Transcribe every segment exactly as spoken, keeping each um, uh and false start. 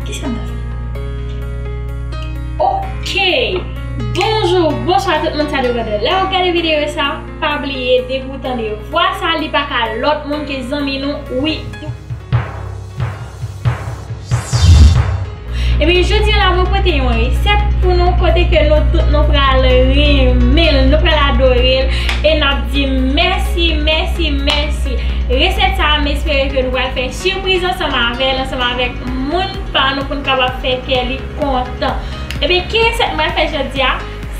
Kisa m ta fè? Ok! Bonjou, bonswa tout moun, sa depann de lè w ap gade videyo sa. Pa bliye, depi w tande vwa sa, li pa ka lòt moun ke zanmi nou, Wi. Ebyen, jodi a la, mwen pote yon resèt pou nou, kote ke nou tout nou pral renmen l, nou pral adore l, e n ap di mèsi, mèsi, mèsi. Resèt sa a, m espere ke nou pral fè sipriz ansanm avè l, ansanm avèk moun pa nou, pou n kapab fè kè li kontan. Ebyen, ki resèt mwen fè jodi a?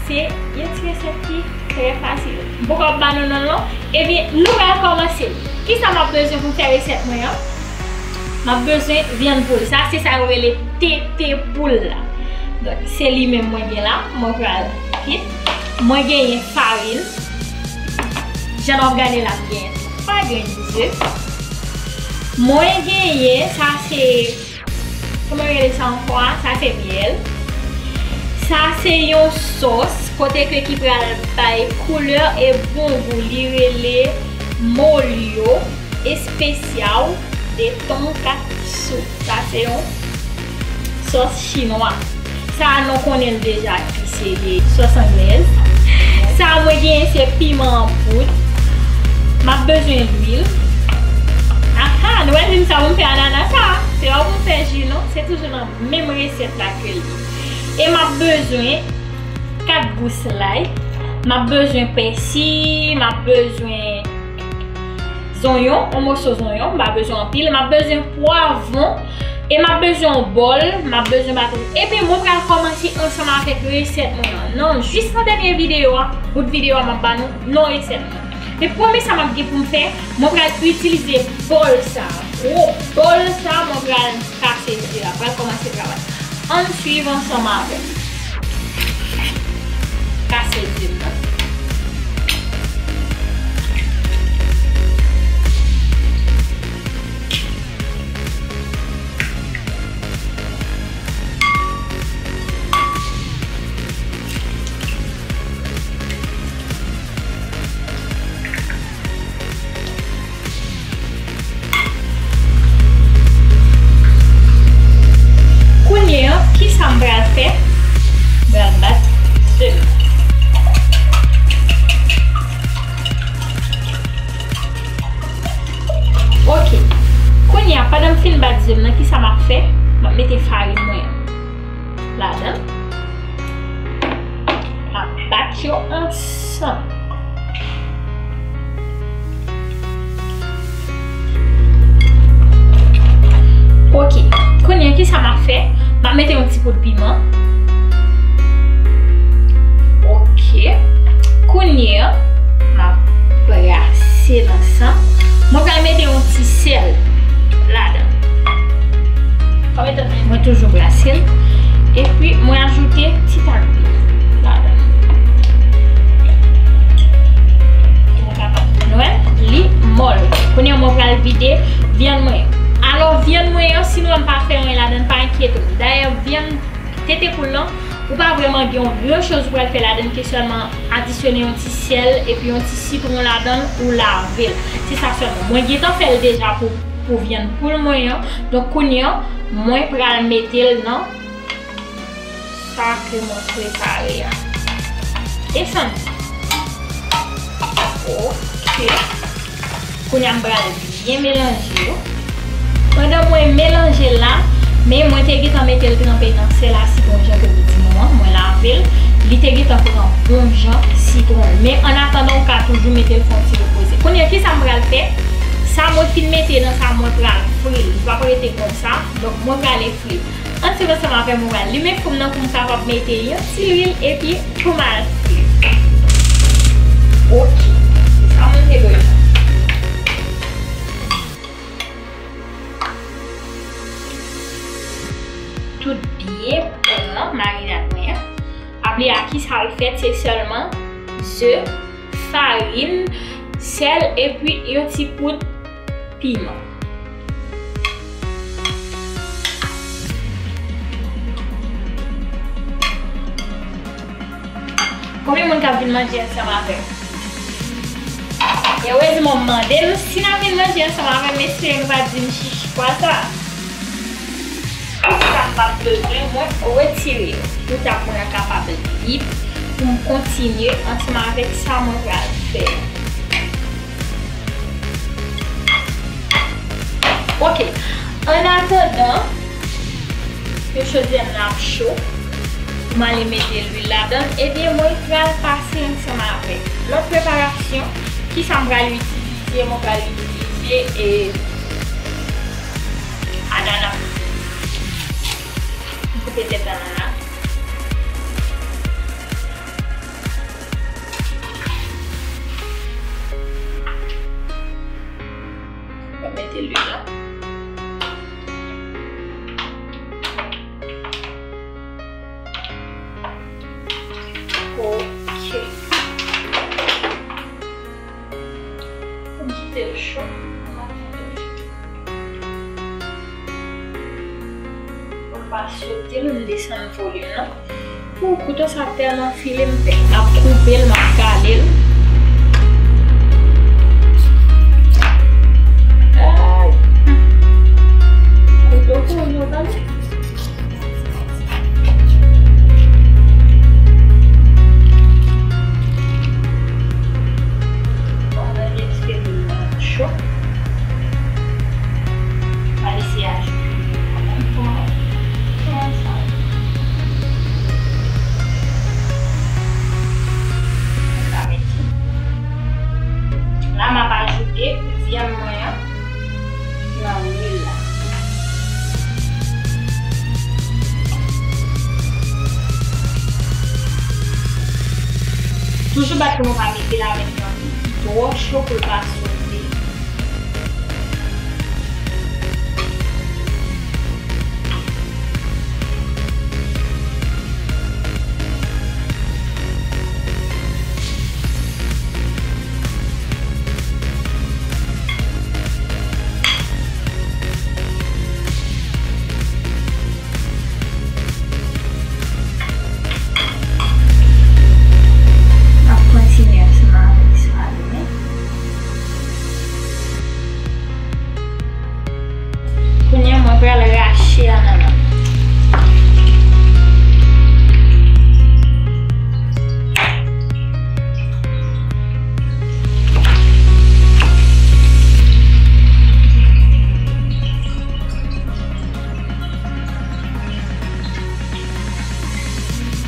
Se yon ti resèt ki trè fasil. M poko ap ba nou non l non. Ebyen, nou pral kòmanse. Kisa m ap bezwen pou m fè resèt mwen an? M ap bezwen vyann poul. Sa, se sa yo rele tete poul la. Donk, se li menm mwen gen la. Mwen pral kit. Mwen genyen farin. Jan w ap gade la, m genyen twa grenn ze. Mwen genyen, sa se, kòman yo rele sa ankò a? Sa se myèl. Sa se yon sòs kote ke ki pral bay koulè e bon gou. Li rele Molio Especial de Tonkatsu. Sa se yon sòs chinwa. Sa a nou konnen l deja ki se sòs anglèz. Sa a mwen genyen se piman an poud. M ap bezwen lwil. Aha, nou wè lwil sa pou m fè anana sa. Se pa pou m fè ji non, se toujou nan menm resèt la ke l ye. E m ap bezwen kat gous lay. M ap bezwen pèsi, m ap bezwen zonyon, yon moso zonyon, m pa bezwen anpil. M ap bezwen pwavwon, e m ap bezwen yon bòl, m ap bezwen baton. Epi mwen pral kòmanse ansanm avèk resèt mwen an. Nan, jis nan dènye videyo a, bout videyo a, m ap ba nou non resèt mwen. Men premye sa m ap gen pou m fè, mwen pral itilize bòl sa. Gwo bòl sa, mwen pral kase ze a, pral kòmanse travay. Ann swiv ansanm avè m. Kase ze m nan. Kounye a, kisa m pral fè? M pral bat ze m. Ok. Kounye a, pandan m fin bat ze m nan, kisa m ap fè? M ap mete farin mwen an ladan l. M ap bat yo ansanm. Ok. Kounye a, kisa m ap fè? M ap mete yon ti poud piman. Ok. Kounye a, m ap brase l ansanm. Mwen pral mete yon ti sèl ladan l. Mwen toujou brase l. Epi, mwen ajoute ti tak dlo ladan l. Pou mwen kapab, nou wè, li mòl. Kounye a, mwen pral vide vyann mwen. Alò, vyann mwen an, si nou wè m pa fè anyen ladan l, pa enkyete w. Dayè, vyann tete poul lan, ou pa vrèman gen yon gran choz ou pral fè ladan l ke sèlman adisyone yon ti sèl epi yon ti sitwon ladan l, ou lave l. Se sa sèlman. Mwen gentan fè l deja pou, pou vyann poul mwen an. Donk, kounye a, mwen pral mete l nan sa ke mwen prepare a. Desann. Ok. Kounye a m pral byen melanje yo. Pandan mwen melanje l la, men mwen te gentan mete l tranpe nan sèl a sitwon jan ke m di nou an, mwen lave l. Li te gentan pran bon jan sitwon. Men annatandan, ou ka toujou mete l fè yon ti repoze. Kounye a, kisa m pral fè? Sa mwen fin mete nan sa, mwen pral fri l. Li p ap rete konsa. Donk, mwen prale fri l. Ann swiv ansanm avè m, mwen pral limen fou m nan pou m kapab mete yon ti lwil epi pou m al fri l. Ok, se sa mwen te bezwen. Tout byen pran marinad mwen an. Pa bliye a kisa l fèt, se sèlman ze, farin, sèl epi yon ti poud piman. Konbyen moun k ap vin manje ansanm avè m? Erezman m mande nou si n ap vin manje ansanm avè m, m espere nou pa di m chichi pwa sa. M ap bezwen mwen retire yo pou tab mwen an kapab lib, pou m kontinye ansanm avèk sa mwen pral fè. Ok, annatandan ke chodyè m nan ap cho, pou m ale mete lwil ladan l, ebyen mwen pral pase ansanm avèk lòt preparasyon. Kisa m pral itilize? Mwen pral itilize, e, anana. M koupe tèt anana. Mwen mete lwil la. Ok. Mwen kite l cho. Mwen pa sote l, m desann volim nan. Ou, kouto sa tèlman file, m fè, m ap koupe l, m ap kale l. Ay! Kouto kouri, w tande? Pandan ke lwil nan cho, m al eseye ajoute yon fwa ankò. Konsa. Sa mete. La, m ap ajoute vyann mwen an nan lwil la. Toujou bat pou nou pa mete lamen nan twò cho pou l pa sote. M ap kontinye ansanm avèk sa, wi. Kounye a, mwen pral rache anana.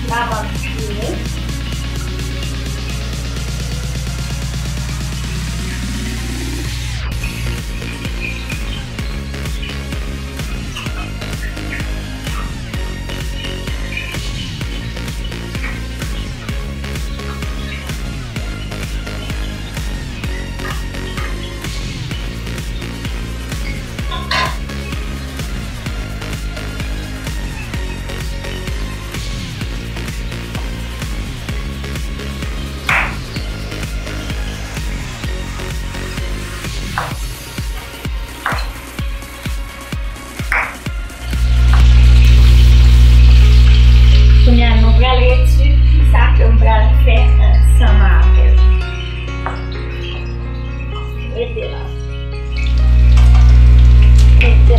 La, m ap vire. Kounye a, nou pral retire sa ke m pral fè ansanm avè l. Mete la. Mete.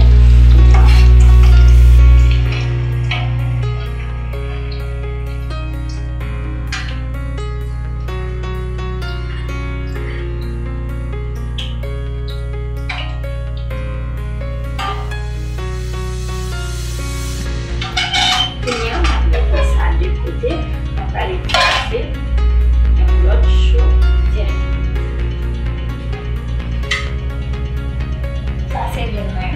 Kounye a, m ap mete sa de kote, m ap pral itilize yon lòt chodyè. Sa se vyann mwen.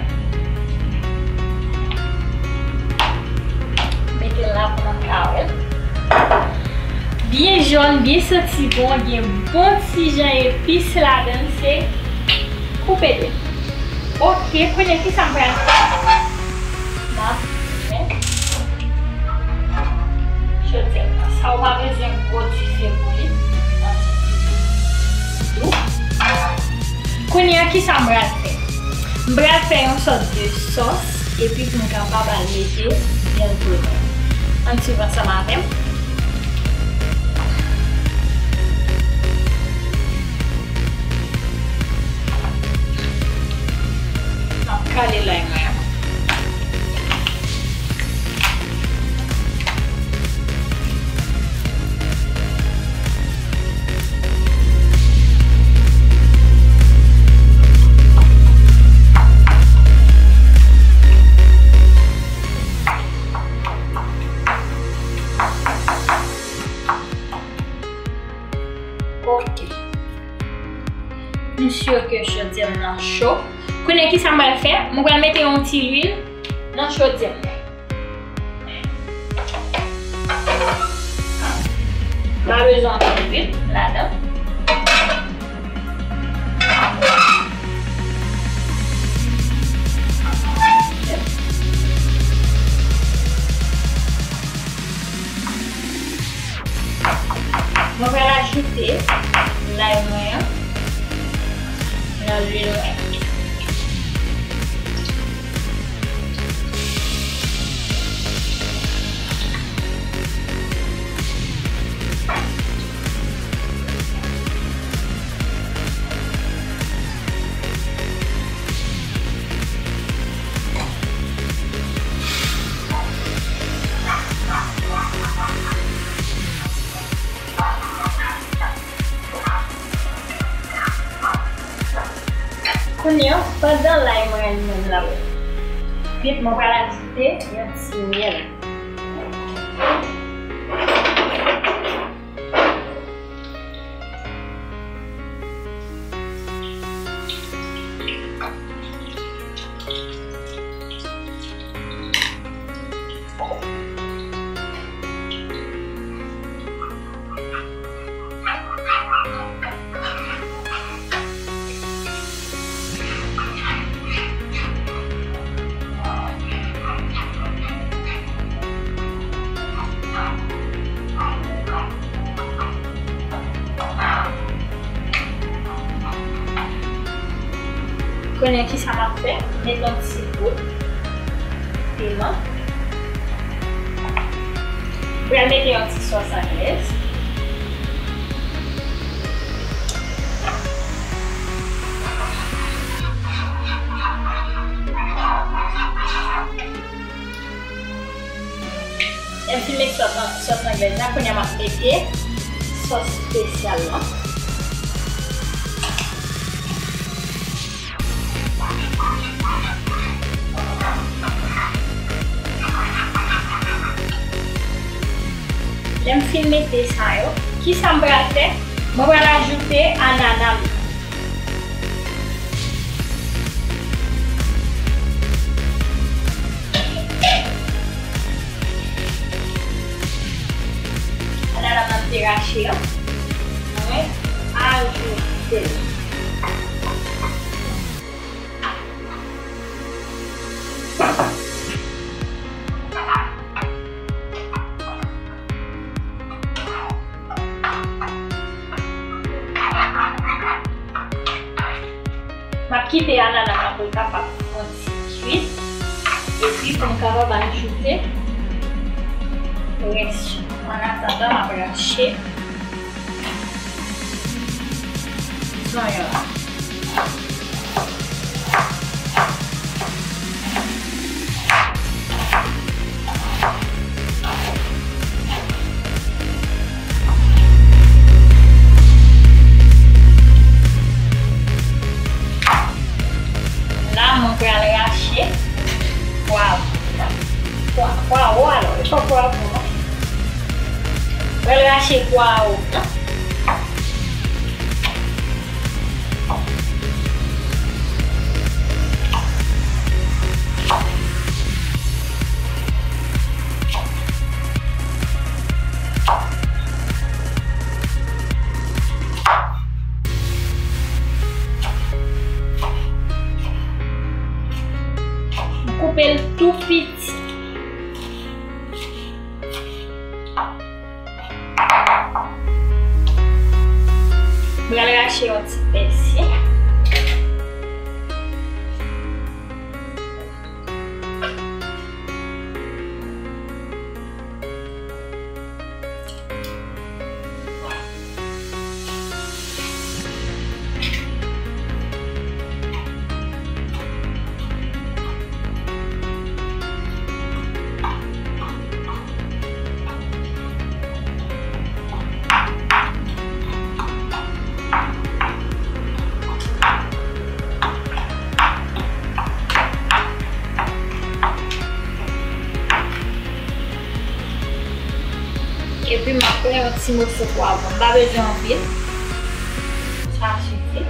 Mete l la pou mwen ka wè l. Byen jòn, byen santi bon, gen bon ti jan epis ladan l, se koupe de. Ok, kounye a kisa m pral fè? M ap fè chodyè sa, ou pa bezwen gwo dife pou li. Yon ti dife dou. Kounye a, kisa m pral fè? M pral fè yon sòt de sòs, epi pou m kapab al mete vyann pou mwen. Ann swiv ansanm avè m. M ap kale lay mwen an. cho. Kounye a, kisa m pral fè? Mwen pral mete yon ti lwil nan chodyè m nan. M pa bezwen anpil lwil ladan. Mwen pral ajoute lay mwen an nan lwil mwen. Kounye a, pandan lay mwen an li menm l ap frit, mwen pral ajoute yon ti myèl. Konnen kisa m ap fè? Met yon ti gout piman. M pral mete yon ti sòs anglèz. Lè m fin met sòs an-, sòs anglèz la, kounye a m ap mete sòs espesyal la. Lè m fin mete sa yo, kisa m pral fè? Mwen pral ajoute anana m nan. Anana m nan m te rache an, mwen ajoute l. M ap kite anana m nan pou l kapab fon ti kuit. Epi pou m kapab ajoute rès yo. Annatandan, m ap rache zonyon an. La, mwen pral rache pwav-, pwa-, pwawo, alò, e pa pwavwon, non. Mwen pral rache pwawo m nan. M koupe l tou piti. Mwen al rache yon ti pèsi. Epi m ap pran yon ti moso pwavwon. M pa bezwen anpil. Sa sifi.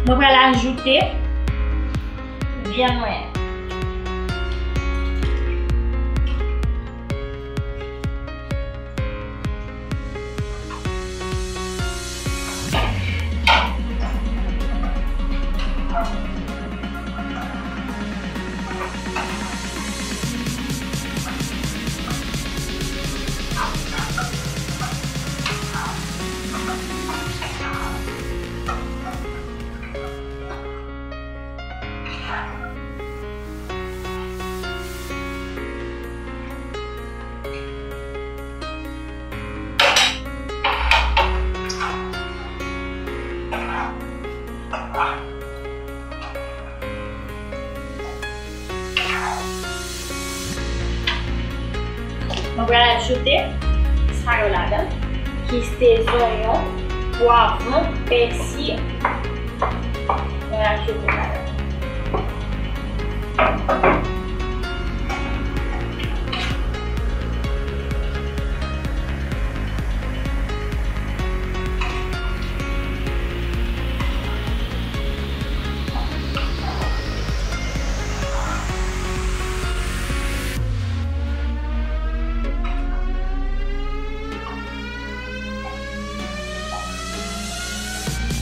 Mwen pral ajoute vyann mwen an. Mwen pral ajoute sa yo ladan, ki se zonyon, pwavwon, pèsi. Mwen ajoute ladan.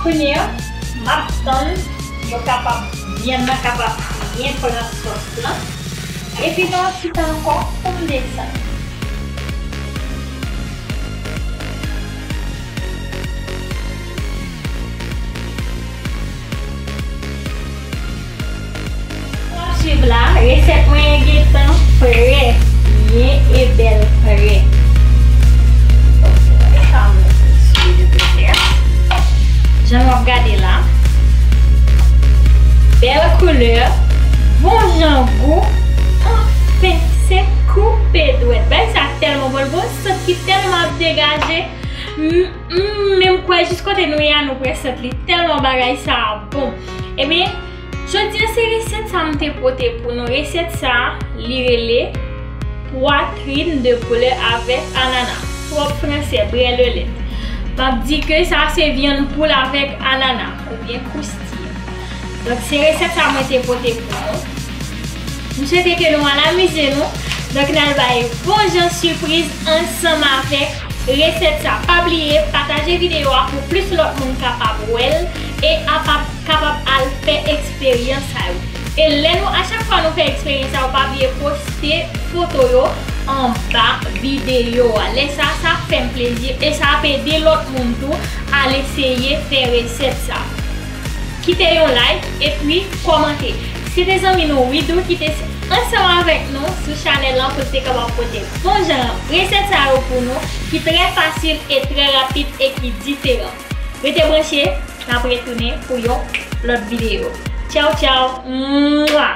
Kounye a, m ap tann yo kapab, vyann nan kapab byen pran sòs lan. Epi nan yon ti tan ankò, pou m desann. W ap swiv la, resèt mwen an gentan prè, byen e bèl prè. Jan w ap gade la, bèl koulè, bon jan gou, anfen, se koupe dwèt. Bagay sa tèlman bon, l gen yon sant ki tèlman ap degaje. M, m, men m kwè jis kote nou ye a, nou kwè sant li tèlman bagay sa a bon. Ebyen, jodi a se resèt sa a m te pote pou nou. Resèt sa a, li rele poitrine de poulet avec ananas. Twòp fransè, brè lelèt. M ap di ke sa se vyann poul avèk anana, oubyen kroustiye. Donk, se resèt sa mwen te pote pou nou. M swete ke nou al amize nou. Donk, n al bay bon jan sipriz ansanm avèk resèt sa. Pa bliye pataje videyo a pou plis lòt moun kapab wè l e apab, kapab al fè eksperyans sa yo. E lè nou, a chak fwa nou fè eksperyans sa yo, pa bliye poste foto yo anba videyo a. Lè sa, sa ap fè m plezi e sa ap ede lòt moun tou al eseye fè resèt sa. Kite yon like epi kòmante. Se te zanmi nou Widoo ki te ansanm avèk nou sou chanèl lan pou l te kapab pote bon jan resèt sa yo pou nou, ki trè fasil e trè rapid e ki diferan. Rete branche, n ap retounen pou yon lòt videyo. Tchaw, tchaw! Mwa!